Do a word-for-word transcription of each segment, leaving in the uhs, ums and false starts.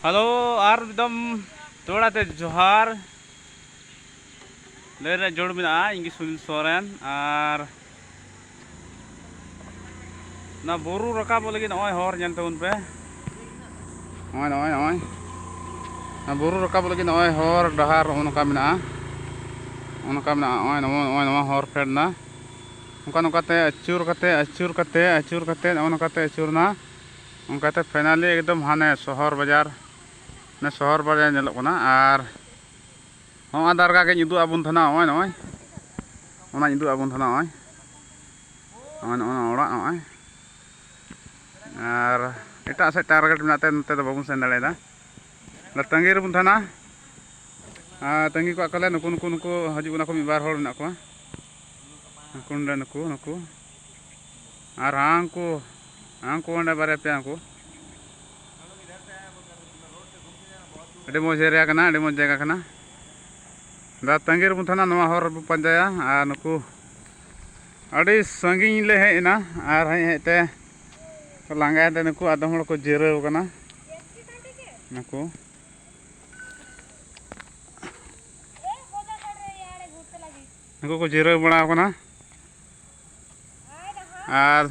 Hello, ᱟᱨ ᱮᱠᱫᱚᱢ ᱫᱚᱦᱲᱟ ᱛᱮ ᱡᱚᱦᱟᱨ᱾ ᱞᱟᱹᱭ ᱨᱮᱭᱟᱜ ᱡᱟᱹᱨᱩᱲ ᱢᱮᱱᱟᱜᱼᱟ, ᱤᱧ ᱜᱮ ᱥᱩᱱᱤᱞ ᱥᱚᱨᱮᱱ᱾ ᱟᱨ ᱚᱱᱟ ᱵᱩᱨᱩ ᱨᱟᱠᱟᱵᱚᱜ ᱞᱟᱹᱜᱤᱫ ᱱᱚᱜᱼᱚᱭ ᱦᱚᱨ ᱧᱮᱞ ᱛᱟᱵᱚᱱ ᱯᱮ᱾ ᱱᱚᱜᱼᱚᱭ, ᱱᱚᱜᱼᱚᱭ, ᱱᱚᱜᱼᱚᱭ᱾ ᱚᱱᱟ ᱵᱩᱨᱩ ᱨᱟᱠᱟᱵᱚᱜ ᱞᱟᱹᱜᱤᱫ ᱱᱚᱜᱼᱚᱭ ᱦᱚᱨ ᱰᱟᱦᱟᱨ ᱱᱚᱜᱼᱚ ᱱᱚᱝᱠᱟ ᱢᱮᱱᱟᱜᱼᱟ᱾ ᱱᱚᱜᱼᱚ ᱱᱚᱝᱠᱟ ᱢᱮᱱᱟᱜᱼᱟ᱾ ᱱᱚᱜᱼᱚᱭ ᱱᱚᱣᱟ, ᱱᱚᱜᱼᱚᱭ ᱱᱚᱣᱟ ᱦᱚᱨ ᱯᱷᱮᱰ ᱮᱱᱟ᱾ ᱱᱚᱝᱠᱟ ᱱᱚᱝᱠᱟ ᱛᱮ ᱟᱹᱪᱩᱨ ᱠᱟᱛᱮ, ᱟᱹᱪᱩᱨ ᱠᱟᱛᱮ, ᱟᱹᱪᱩᱨ ᱠᱟᱛᱮ, ᱱᱚᱜᱼᱚ ᱱᱚᱝᱠᱟ ᱛᱮ ᱟᱹᱪᱩᱨ ᱮᱱᱟ᱾ ᱚᱱᱠᱟᱛᱮ finally ᱮᱠᱫᱚᱢ ᱦᱟᱱᱮ ᱥᱚᱦᱚᱨ ᱵᱟᱡᱟᱨ, ᱚᱱᱮ ᱥᱚᱦᱚᱨ ᱵᱟᱡᱟᱨ ᱧᱮᱞᱚᱜ ᱠᱟᱱᱟ᱾ ᱟᱨ ᱦᱚᱸ ᱟᱫᱷᱟᱨ ᱠᱟᱨᱰ ᱤᱧ ᱩᱫᱩᱜ ᱟᱵᱚᱱ ᱛᱟᱦᱮᱱᱟ, ᱱᱚᱜᱼᱚᱭ, ᱱᱚᱜᱼᱚᱭ᱾ ᱚᱱᱟᱧ ᱩᱫᱩᱜ ᱟᱵᱚᱱ ᱛᱟᱦᱮᱱᱟ, ᱱᱚᱜᱼᱚᱭ᱾ ᱱᱚᱜᱼᱚᱭ, ᱱᱚᱜᱼᱚᱭ ᱱᱚᱣᱟ ᱚᱲᱟᱜ, ᱱᱚᱜᱼᱚᱭ᱾ ᱟᱨ ᱮᱴᱟᱜ ᱥᱮᱫ target ᱢᱮᱱᱟᱜ ᱛᱮ ᱱᱚᱛᱮ ᱫᱚ ᱵᱟᱵᱚᱱ ᱥᱮᱱ ᱫᱟᱲᱮᱭᱟᱫᱟ᱾ ᱟᱫᱚ ᱛᱟᱺᱜᱤ ᱨᱮᱵᱚᱱ ᱛᱟᱦᱮᱱᱟ᱾ ᱟᱨ ᱛᱟᱺᱜᱤ ᱠᱚᱣᱟ ᱠᱚᱞᱮ, ᱱᱩᱠᱩ, ᱱᱩᱠᱩ, ᱱᱩᱠᱩ ᱦᱤᱡᱩᱜ ᱠᱟᱱᱟ ᱠᱚ, ᱢᱤᱫ ᱵᱟᱨ ᱦᱚᱲ ᱢᱮᱱᱟᱜ ᱠᱚᱣᱟ᱾ ᱱᱩᱠᱩ ᱱᱚᱰᱮ, ᱱᱩᱠᱩ, ᱱᱩᱠᱩ᱾ ᱟᱨ ᱦᱟᱱᱠᱩ, ᱦᱟᱱᱠᱩ ᱚᱸᱰᱮ ᱵᱟᱨᱭᱟ ᱯᱮᱭᱟ ᱦᱟᱱᱠᱩ᱾ ᱟᱹᱰᱤ ᱢᱚᱡᱽ area ᱠᱟᱱᱟ, ᱟᱹᱰᱤ ᱢᱚᱡᱽ ᱡᱟᱭᱜᱟ ᱠᱟᱱᱟ᱾ ᱫᱟ ᱛᱟᱺᱜᱤ ᱨᱮᱵᱚᱱ ᱛᱟᱦᱮᱱᱟ, ᱱᱚᱣᱟ ᱦᱚᱨ ᱨᱮᱵᱚᱱ ᱯᱟᱸᱡᱟᱭᱟ᱾ ᱟᱨ ᱱᱩᱠᱩ ᱟᱹᱰᱤ ᱥᱟᱺᱜᱤᱧ ᱞᱮ ᱦᱮᱡ ᱮᱱᱟ, ᱟᱨ ᱦᱮᱡ ᱦᱮᱡ ᱛᱮ ᱞᱟᱸᱜᱟᱭᱮᱱ ᱛᱮ ᱱᱩᱠᱩ ᱟᱫᱚᱢ ᱦᱚᱲ ᱠᱚ ᱡᱤᱨᱟᱹᱣ ᱠᱟᱱᱟ᱾ ᱱᱩᱠᱩ, ᱱᱩᱠᱩ ᱠᱚ ᱡᱤᱨᱟᱹᱣ ᱵᱟᱲᱟ ᱟᱠᱟᱱᱟ᱾ ᱟᱨ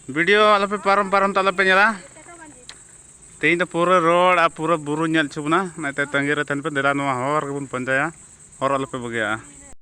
video ᱟᱞᱚᱯᱮ ᱯᱟᱨᱚᱢ ᱯᱟᱨᱚᱢ ᱛᱮ ᱟᱞᱚᱯᱮ ᱧᱮᱞᱟ᱾ ᱛᱮᱦᱮᱧ ᱫᱚ ᱯᱩᱨᱟᱹ ᱨᱚᱲ ᱟᱨ ᱯᱩᱨᱟᱹ ᱵᱩᱨᱩ ᱧᱮᱞ ᱦᱚᱪᱚ ᱵᱚᱱᱟ᱾ ᱚᱱᱟᱛᱮ ᱛᱟᱺᱜᱤ ᱨᱮ ᱛᱟᱦᱮᱱ ᱯᱮ, ᱫᱮᱞᱟ ᱱᱚᱣᱟ ᱦᱚᱨ ᱜᱮᱵᱚᱱ ᱯᱟᱸᱡᱟᱭᱟ, ᱦᱚᱨ ᱟᱞᱚᱯᱮ ᱵᱟᱹᱜᱤᱭᱟᱜᱼᱟ᱾